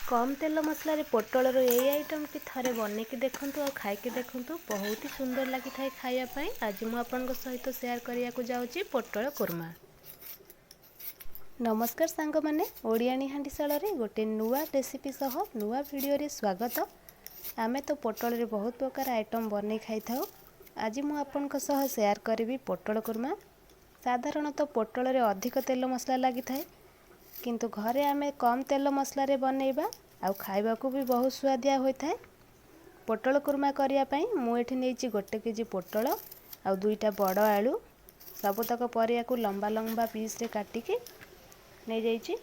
କମ୍ ତେଲ ମସଲାରେ ପୋଟଳର ଏଇ ଆଇଟମ୍ଟି ଥରେ ବନେଇକି ଦେଖନ୍ତୁ ଆଉ ଖାଇକି ଦେଖନ୍ତୁ, ବହୁତ ହି ସୁନ୍ଦର ଲାଗିଥାଏ ଖାଇବା ପାଇଁ। ଆଜି ମୁଁ ଆପଣଙ୍କ ସହିତ ସେୟାର କରିବାକୁ ଯାଉଛି ପୋଟଳ କୋରମା। ନମସ୍କାର ସାଙ୍ଗମାନେ, ଓଡ଼ିଆଣୀ ହାଣ୍ଡିଶାଳରେ ଗୋଟେ ନୂଆ ରେସିପି ସହ ନୂଆ ଭିଡ଼ିଓରେ ସ୍ୱାଗତ। ଆମେ ତ ପୋଟଳରେ ବହୁତ ପ୍ରକାର ଆଇଟମ୍ ବନେଇ ଖାଇଥାଉ। ଆଜି ମୁଁ ଆପଣଙ୍କ ସହ ସେୟାର କରିବି ପୋଟଳ କୋରମା। ସାଧାରଣତଃ ପୋଟଳରେ ଅଧିକ ତେଲ ମସଲା ଲାଗିଥାଏ, କିନ୍ତୁ ଘରେ ଆମେ କମ୍ ତେଲ ମସଲାରେ ବନେଇବା ଆଉ ଖାଇବାକୁ ବି ବହୁତ ସୁଆଦିଆ ହୋଇଥାଏ। ପୋଟଳ କୁର୍ମା କରିବା ପାଇଁ ମୁଁ ଏଠି ନେଇଛି 1 କେଜି ପୋଟଳ ଆଉ 2ଟା ବଡ଼ ଆଳୁ। ସବୁତକ ପରିବାକୁ ଲମ୍ବା ଲମ୍ବା ପିସ୍ରେ କାଟିକି ନେଇଯାଇଛି।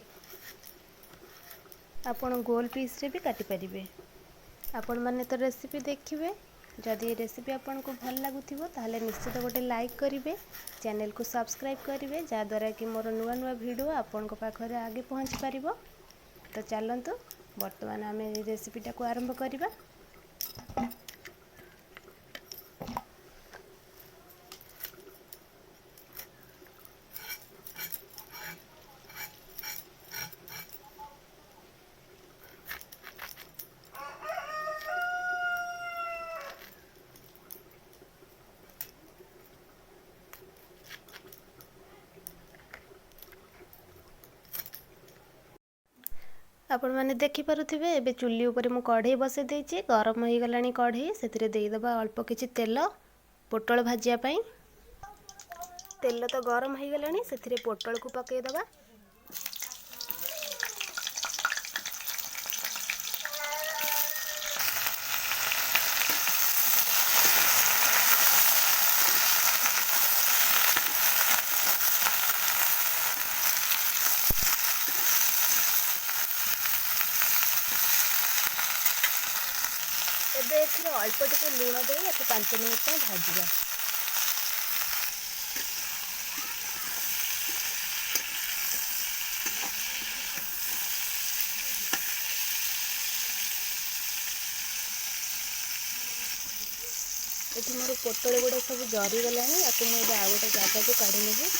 ଆପଣ ଗୋଲ ପିସ୍ରେ ବି କାଟିପାରିବେ। ଆପଣମାନେ ତ ରେସିପି ଦେଖିବେ। ଯଦି ଏ ରେସିପି ଆପଣଙ୍କୁ ଭଲ ଲାଗୁଥିବ ତାହେଲେ ନିଶ୍ଚିତ ଗୋଟେ ଲାଇକ୍ କରିବେ, ଚ୍ୟାନେଲକୁ ସବସ୍କ୍ରାଇବ୍ କରିବେ, ଯାହାଦ୍ୱାରା କି ମୋର ନୂଆ ନୂଆ ଭିଡ଼ିଓ ଆପଣଙ୍କ ପାଖରେ ଆଗେ ପହଞ୍ଚି ପାରିବ। ତ ଚାଲନ୍ତୁ ବର୍ତ୍ତମାନ ଆମେ ଏ ରେସିପିଟାକୁ ଆରମ୍ଭ କରିବା। ଆପଣମାନେ ଦେଖିପାରୁଥିବେ ଏବେ ଚୁଲି ଉପରେ ମୁଁ କଢ଼େଇ ବସେଇ ଦେଇଛି। ଗରମ ହେଇଗଲାଣି କଢ଼େଇ, ସେଥିରେ ଦେଇଦେବା ଅଳ୍ପ କିଛି ତେଲ ପୋଟଳ ଭାଜିବା ପାଇଁ। ତେଲ ତ ଗରମ ହେଇଗଲାଣି, ସେଥିରେ ପୋଟଳକୁ ପକାଇଦେବା। ଏବେ ଏଥିରେ ଅଳ୍ପ ଟିକେ ଲୁଣ ଦେଇ ୟାକୁ 5 ମିନିଟ୍ ପାଇଁ ଭାଜିବା। ଏଠି ମୋର ପୋଟଳ ଗୁଡ଼ା ସବୁ ଜରିଗଲାଣି, ୟାକୁ ମୁଁ ଏବେ ଆଉ ଗୋଟେ ଜାଗାକୁ କାଢ଼ି ନେବି।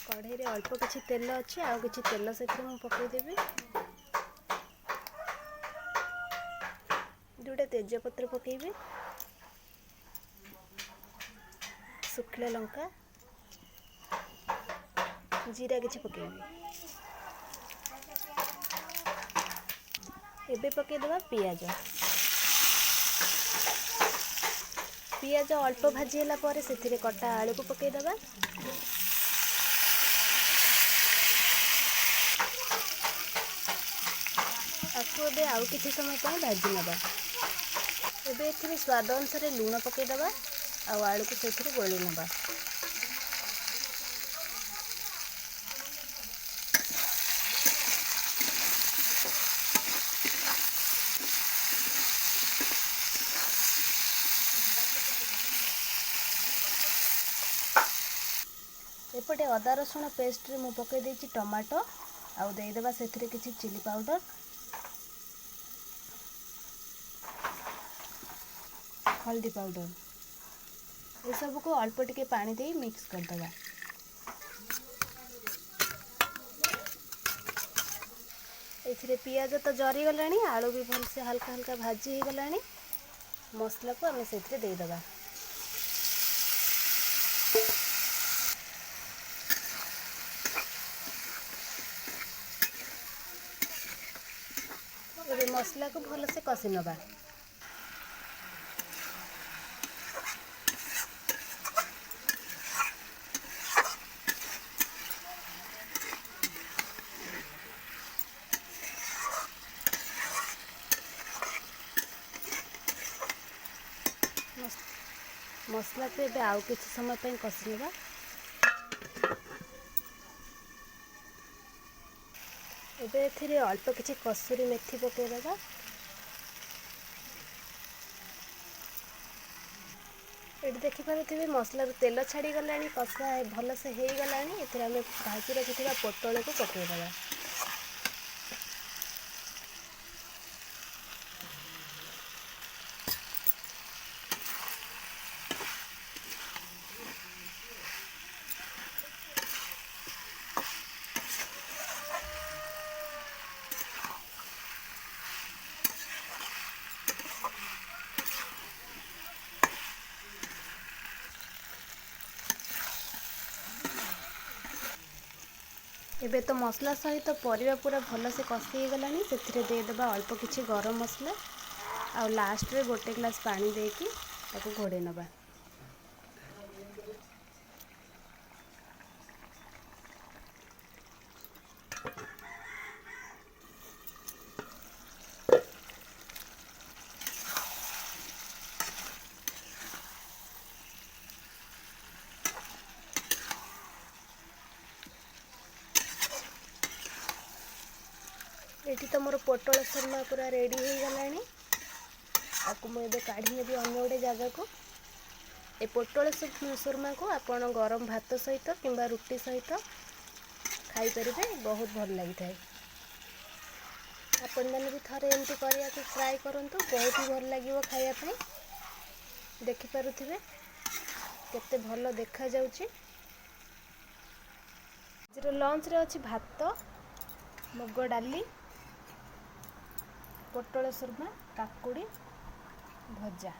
କଢ଼େଇରେ ଅଳ୍ପ କିଛି ତେଲ ଅଛି, ଆଉ କିଛି ତେଲ ସେଥିରେ ମୁଁ ପକାଇଦେବି। 2ଟା ତେଜପତ୍ର ପକାଇବି, ଶୁଖିଲା ଲଙ୍କା, ଜିରା କିଛି ପକାଇବି। ଏବେ ପକାଇଦେବା ପିଆଜ। ପିଆଜ ଅଳ୍ପ ଭାଜି ହେଲା ପରେ ସେଥିରେ କଟା ଆଳୁକୁ ପକାଇଦେବା। ତାକୁ ଏବେ ଆଉ କିଛି ସମୟ ପାଇଁ ଭାଜି ନେବା। ଏବେ ଏଥିରେ ସ୍ୱାଦ ଅନୁସାରେ ଲୁଣ ପକାଇଦେବା ଆଉ ଆଳୁକୁ ସେଥିରେ ଗୋଳେଇ ନେବା। ଏପଟେ ଅଦା ରସୁଣ ପେଷ୍ଟରେ ମୁଁ ପକାଇ ଦେଇଛି ଟମାଟୋ, ଆଉ ଦେଇଦେବା ସେଥିରେ କିଛି ଚିଲି ପାଉଡ଼ର, ହଳଦୀ ପାଉଡ଼ର। ଏସବୁକୁ ଅଳ୍ପ ଟିକେ ପାଣି ଦେଇ ମିକ୍ସ କରିଦେବା। ଏଥିରେ ପିଆଜ ତ ଜରିଗଲାଣି, ଆଳୁ ବି ଭଲସେ ହାଲକା ହାଲକା ଭାଜି ହେଇଗଲାଣି। ମସଲାକୁ ଆମେ ସେଥିରେ ଦେଇଦେବା। ଏବେ ମସଲାକୁ ଭଲସେ କଷି ନେବା। ମସଲାକୁ ଏବେ ଆଉ କିଛି ସମୟ ପାଇଁ କଷି ନେବା। ଏବେ ଏଥିରେ ଅଳ୍ପ କିଛି କସୁରୀ ମେଥି ପକାଇଦେବା। ଏଠି ଦେଖିପାରୁଥିବେ ମସଲାରୁ ତେଲ ଛାଡ଼ିଗଲାଣି, କଷା ଭଲସେ ହେଇଗଲାଣି। ଏଥିରେ ଆମେ ଭାଜି ରଖିଥିବା ପୋଟଳକୁ ପକାଇଦେବା। ଏବେ ତ ମସଲା ସହିତ ପରିବା ପୁରା ଭଲସେ କଷି ହେଇଗଲାଣି। ସେଥିରେ ଦେଇଦେବା ଅଳ୍ପ କିଛି ଗରମ ମସଲା ଆଉ ଲାଷ୍ଟରେ 1 ଗ୍ଲାସ୍ ପାଣି ଦେଇକି ତାକୁ ଘୋଡ଼େଇ ନେବା। ଏଠି ତ ମୋର ପୋଟଳ ସୁରମା ପୁରା ରେଡ଼ି ହେଇଗଲାଣି। ତାକୁ ମୁଁ ଏବେ କାଢ଼ି ନେବି ଅନ୍ୟ ଗୋଟେ ଜାଗାକୁ। ଏ ପୋଟଳ ସୁରମାକୁ ଆପଣ ଗରମ ଭାତ ସହିତ କିମ୍ବା ରୁଟି ସହିତ ଖାଇପାରିବେ, ବହୁତ ଭଲ ଲାଗିଥାଏ। ଆପଣମାନେ ବି ଥରେ ଏମିତି କରିବାକୁ ଟ୍ରାଏ କରନ୍ତୁ, ବହୁତ ହି ଭଲ ଲାଗିବ ଖାଇବା ପାଇଁ। ଦେଖିପାରୁଥିବେ କେତେ ଭଲ ଦେଖାଯାଉଛି। ଆଜିର ଲଞ୍ଚରେ ଅଛି ଭାତ, ମୁଗ ଡାଲି, ପୋଟଳ ସୁରମା, କାକୁଡ଼ି ଭଜା।